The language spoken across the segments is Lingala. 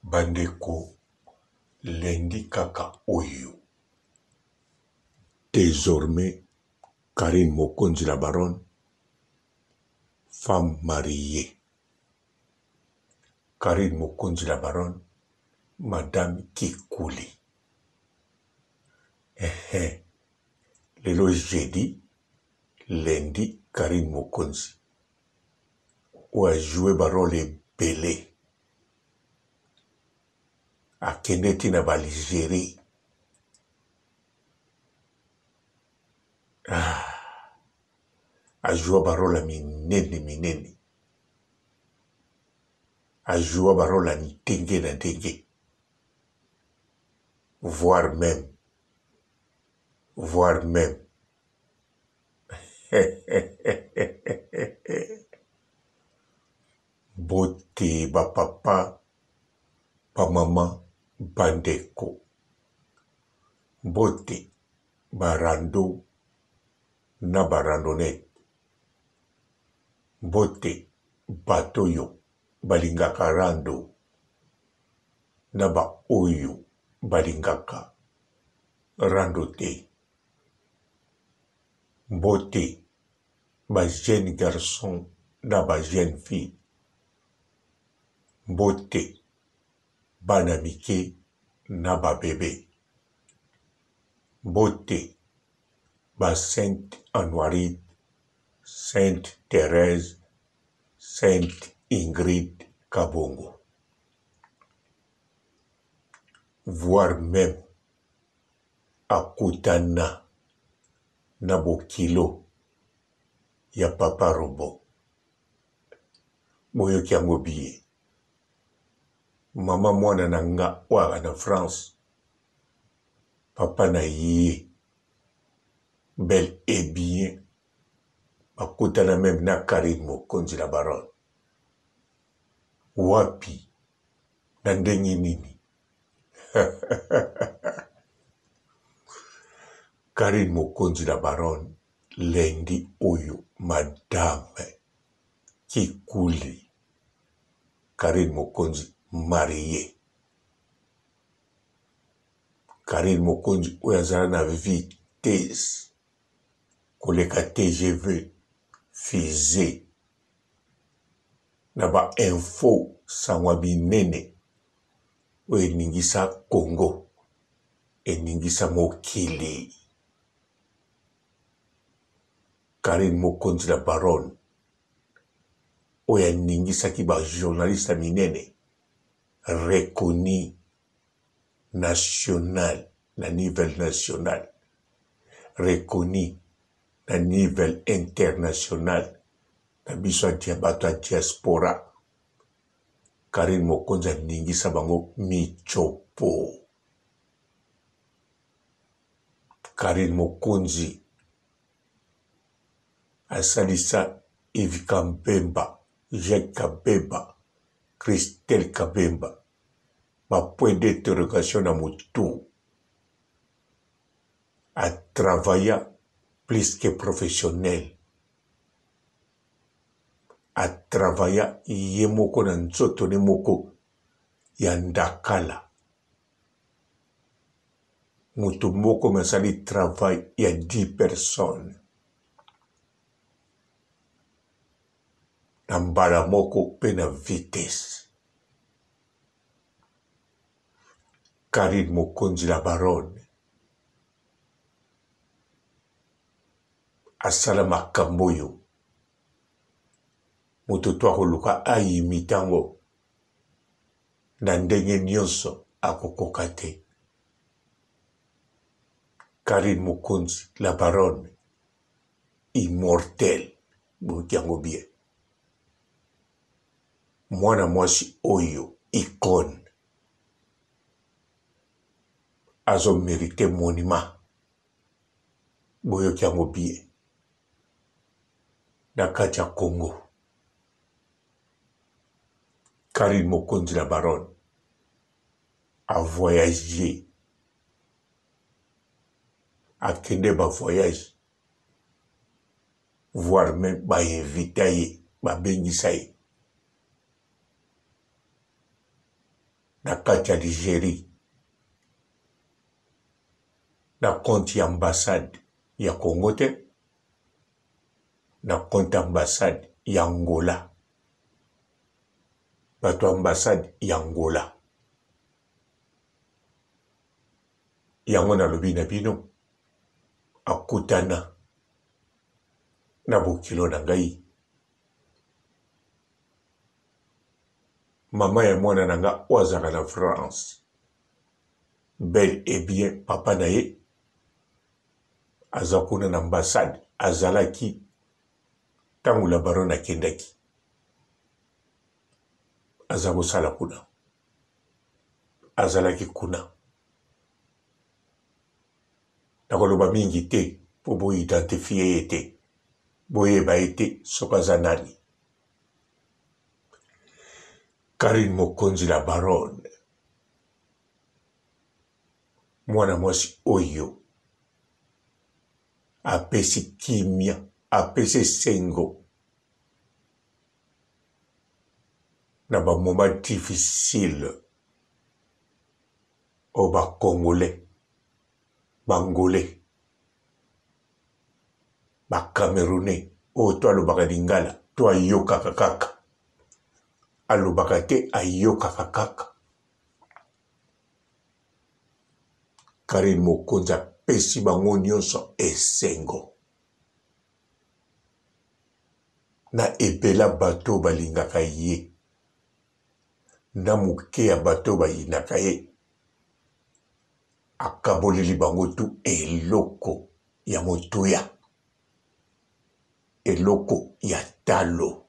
Bandeko lundi kaka oyo desormais Carine Mokonzi la baronne femme mariee Carine Mokonzi la baronne madame Kikuli ehe lelo jeudi lundi Carine Mokonzi oyo a joue ba role ebele akende ti na ba Algerie ah, a joua ba role ya minene minene a joua ba role ya ndenge na ndenge voire meme voire meme Mbote ba papa, ba mama, ba ndeko. Mbote ba rando na ba randonnette. Mbote bato oyo balingaka rando na ba oyo balingaka rando te. Mbote ba jeune garçon na ba jeune fille. Mbote bana mike na ba bebe. Mbote ba sainte Anuarite, sainte Therèse, sainte Ingrid Kabongo. Voire meme akutana na bokilo ya papa robot. Boyoki yango biye. Mama mwana na nga oyo aka na France, papa na ye bel et bien bakutana meme na Carine Mokonzi la baronne. Wapi na ndenge nini? Carine Mokonzi la baronne lundi oyo madame Kikuli Carine Mokonzi marie Carine Mokonzi oyo azala na vitesse koleka TGV fusee na ba info sango ya minene oyo eningisa Congo, eningisa mokili. Carine Mokonzi la baronne oyo aningisaki ba journaliste ya minene reconnu national na niveau national reconnu na niveau international na biso ya bato ya diaspora Carine mokonzi aningisa bango michopo. Carine mokonzi asalisa Yves Kambemba, Jacques Kabemba, Christelle Kabemba ba point d'interrogation na mutu. A travailla plus que professionnel. A travailla ye moko na nzoto ne moko ya ndakala. Moto moko me asali travail ya 10 personnes na mbala moko mpe na vitesse. Carine Mokonzi la baronne asala makambo oyo moto to akoluka a imite yango na ndenge nionso akokoka te. Carine Mokonzi la baronne immortelle boyoki yango bien mwana mwasi oyo icone azo merite monument boyoki yango bien na kati ya Congo Carine Mokonzi la baronne a voyager akende ba voyage voire meme ba invita ye babengisa ye. na kati ya Algerie na compte ya ambassade ya Congo te, na compte ambassade ya Angola. Bato ambassade ya Angola. Yango nalobi na bino, akutana na bokilo na ngai. Mama ya mwana na nga oyo azalaka na France, bel et bien papa na ye aza kuna na ambassade, azalaki ntango la baronne akendaki, aza kosala kuna, azalaki kuna. Nakoloba mingi te mpo bo identifier ye te, boyeba ye te soki aza nani. Carine Mokonzi la baronne, mwana mwasi oyo apesi kimia, apesi esengo na ba moments difficiles oyo ba congolais, ba angolais, ba camerounais oyo to alobaka lingala to ayokaka kaka, alobaka te ayokaka kaka. Carine Mokonzi apesi bango nyonso esengo na ebela bato oyo balingaka ye na moke ya bato oyo bayinaka ye, akaboleli bango tu eloko ya motuya, eloko ya talo.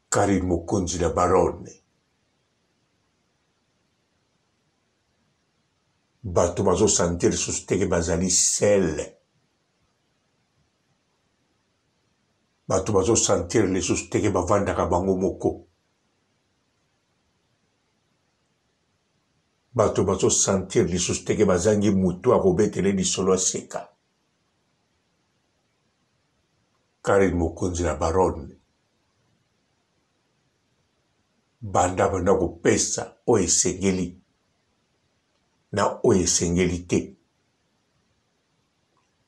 Carine Mokonzi la baronne, bato bazo sentir lisusu te ke bazali seul. Bato bazo sentir lisusu te ke bavandaka bango moko. Bato bazo sentir lisusu te ke bazangi mutu akobetele lisolo aseka. Carine Mokonzi la baronne banda abanda kopesa oyo esengeli na oyo esengeli te.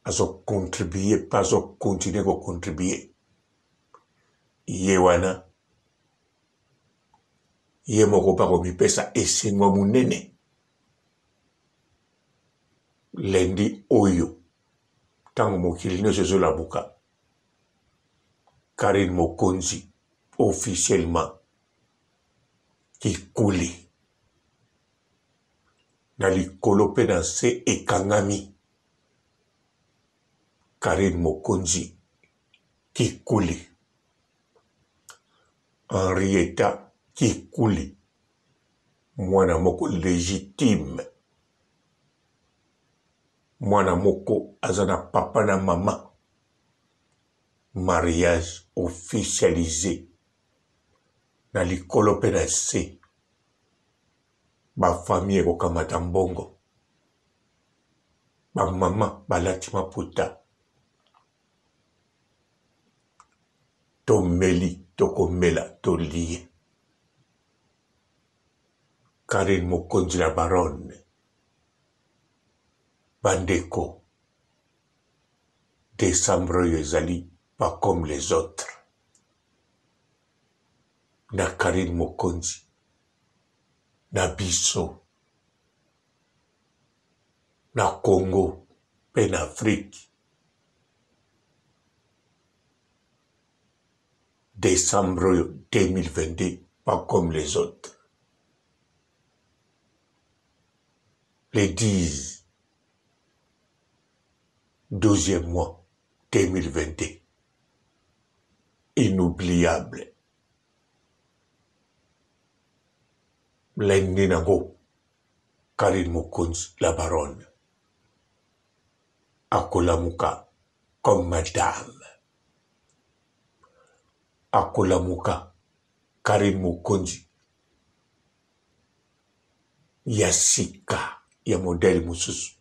Azo contribuer pe azo continuer ko contribuer. Ye wana ye moko pe akomipesa esengo ya monene lundi oyo ntango mokili nyonso ezolamuka. Carine Mokonzi officiellement kikuli na likolo mpe na nse ekangami. Carine Mokonzi Kikuli, Henrietta Kikuli, mwana moko legitime, mwana moko aza na papa na mama, mariage officialise na likolo mpe na nse, ba famille ekokamata mbongo. Ba mama balati maputa. Tomeli tokomela tolie. Carine Mokonzi la baronne. Bandeko, decembre oyo ezali pas comme les autres. Na Carine Mokonzi na biso. Na Congo mpe na Afrique. Decembre oyo 2022 pas comme les autres. Le 10 12e mois 2022 inoubliable. Lundi nango Carine Mokonzi la baronne akolamuka comme madame akolamuka Carine Mokonzi ya sika ya modèle mosusu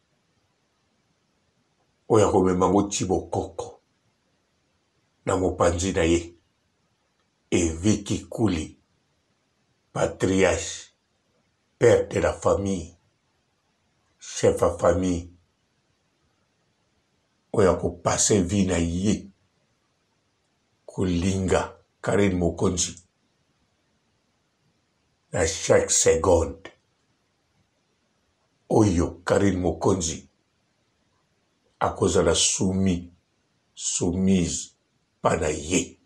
oyo akomema yango ti bokoko na mopanzi na ye. Evi Kikuli, patriarche, père de la famille, chef ya famille oyo ako passer vie na ye kolinga Carine Mokonzi na chaque seconde oyo Carine Mokonzi akozala soumis, soumise pa na ye.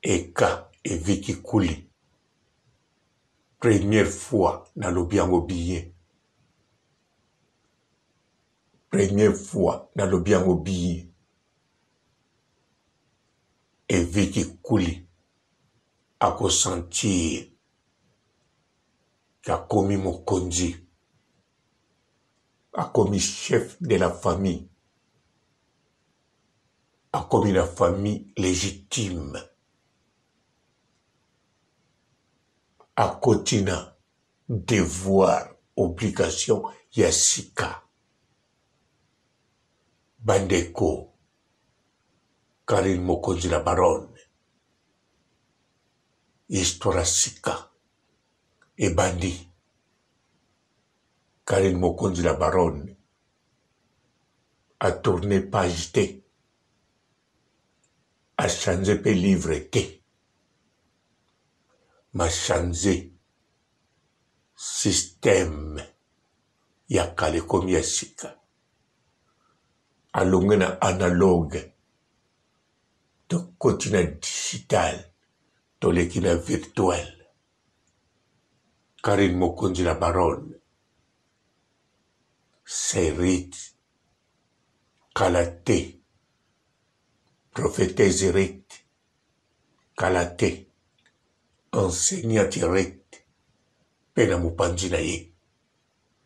Eka Evi Kikuli première fois nalobi yango bien première fois nalobi yango bien Evi Kikuli ako sentir akomi mokonzi akomi chef de la famille akomi na famille legitime akoti na devoir obligation ya sika bandeko Carine Mokonzi la baronne histoire ya sika ebandi Carine Mokonzi la baronne a tourner page te a changer pe livre te ma changer système ya kala ekomi ya sika alongwe na analogue tokoti na digital toleki na virtuel Carine Mokonzi la baronne Serit kala te prophetese Ruth kala te enseignante Ruth mpe na mopanzi na ye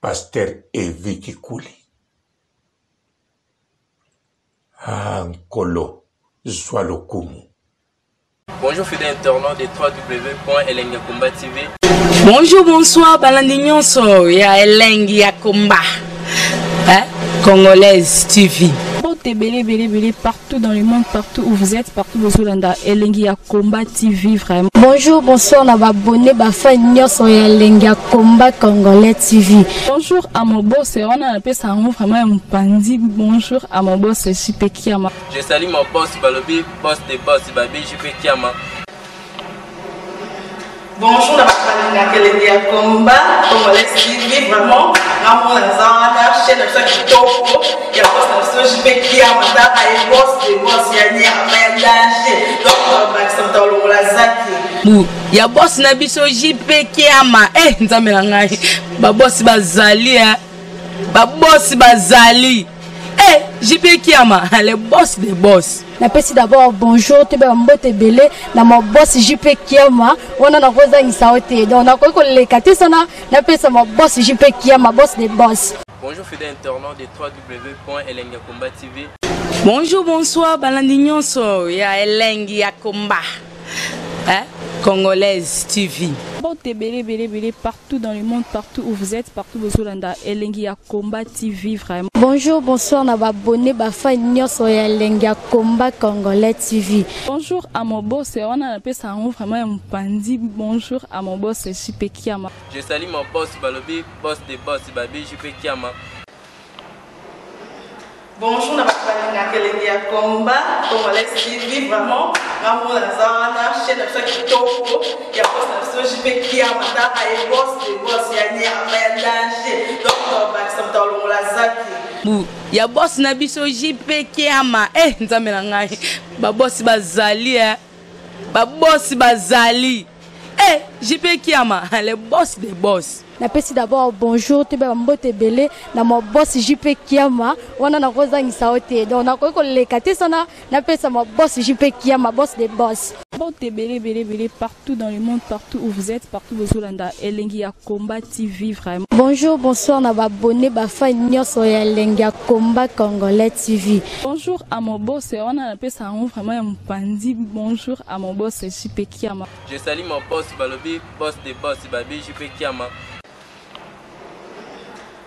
pasteur Evi Kikuli ah nkolo zwa lokumu. Bonjour fidèles internautes de www.elengiyakomba TV. Bonjour, bonsoir, balandi nyonso ya Elengi ya Komba. Hein? Congolaise TV. Mbote ebele ebele ebele partout dans le monde, partout où vous êtes, partout bozolanda Elengi ya Combat TV vraiment. Bonjour, bonsoir na ba abonnés ba fans nyonso ya Elengi ya Combat Congolais TV. Bonjour à mon boss, wana napesa yango vraiment ya mopanzi. Bonjour à mon boss JP Kiama. Je salue mon boss balobi boss de boss babi JP Kiama. Bonjour na bato balingaka elengi ya combat congolais TV vraiment ngamona naza wana chaîne na biso ya kitoko ya boss na biso JP Kiama tala ye boss de boss ya nyama ya danger donc bakisa moto alongola zaki bu ya boss na biso JP Kiama eh nzambe na ngai ba boss bazali eh ba boss bazali eh JP Kiama le boss de boss. Napesi d'abord bonjour toyeba mbote ebele na ma boss JP Kiama wana nakozangisa yo te donc nakoki koleka te sana napesa ma boss JP Kiama boss de boss. Bonjour fidèles internautes de www.elengiyakomba TV. Bonjour, bonsoir, balandi nyonso ya Elengi ya Komba. Hein? Congolaise TV. Mbote ebele ebele ebele partout dans le monde, partout où vous êtes, partout bozolanda Elengi ya Combat TV vraiment. Bonjour, bonsoir na ba abonnés ba fans nyonso ya Elengi ya Combat Congolais TV. Bonjour à mon boss, wana napesa yango vraiment ya mopanzi. Bonjour à mon boss JP Kiama. Je salue mon boss balobi boss de boss babi JP Kiama. Bonjour na bato balingaka elengi ya combat congolais TV vraiment ngamona naza wana chaîne na biso ya kitoko ya boss na biso JP Kiama tala ye boss de boss ya nyama ya danger donc bakisa moto alongola zaki bu ya boss na biso JP Kiama eh nzambe na ngai ba boss bazali eh ba boss bazali eh JP Kiama le boss de boss. Napesi d'abord bonjour toyeba mbote ebele na ma boss JP Kiama wana nakozangisa yo te donc nakoki koleka te sana napesa ma boss JP Kiama boss de boss. Mbote ebele ebele ebele partout dans le monde, partout où vous êtes, partout bozolanda Elengi ya Combat TV vraiment. Bonjour, bonsoir na ba abonnés ba fans nyonso ya Elengi ya Combat Congolais TV. Bonjour à mon boss, wana napesa yango vraiment ya mopanzi. Bonjour à mon boss JP Kiama. Je salue mon boss balobi boss de boss babi JP Kiama.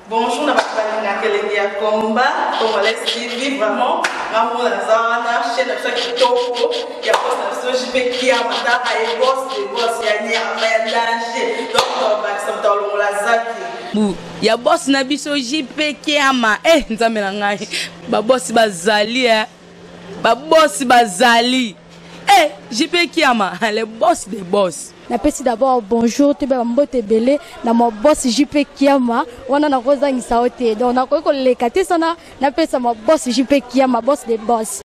Bonjour na bato balingaka elengi ya combat congolais TV vraiment ngamona naza wana chaîne na biso ya kitoko ya boss na biso. JP Kiama, taka ye boss de boss ya nyama ya danger. Donc tobakisa moto alongola zaki. Bu ya boss na biso JP Kiama. Eh nzambe na ngai. Ba boss bazali eh. Ba boss bazali. Eh JP Kiama, le boss des boss. Napesi d'abord bonjour, toyeba bambote ebele na ma boss JP Kiama. Wana nakozangisa yo te, donc nakoki koleka te sana napesa ma boss JP Kiama, boss de boss.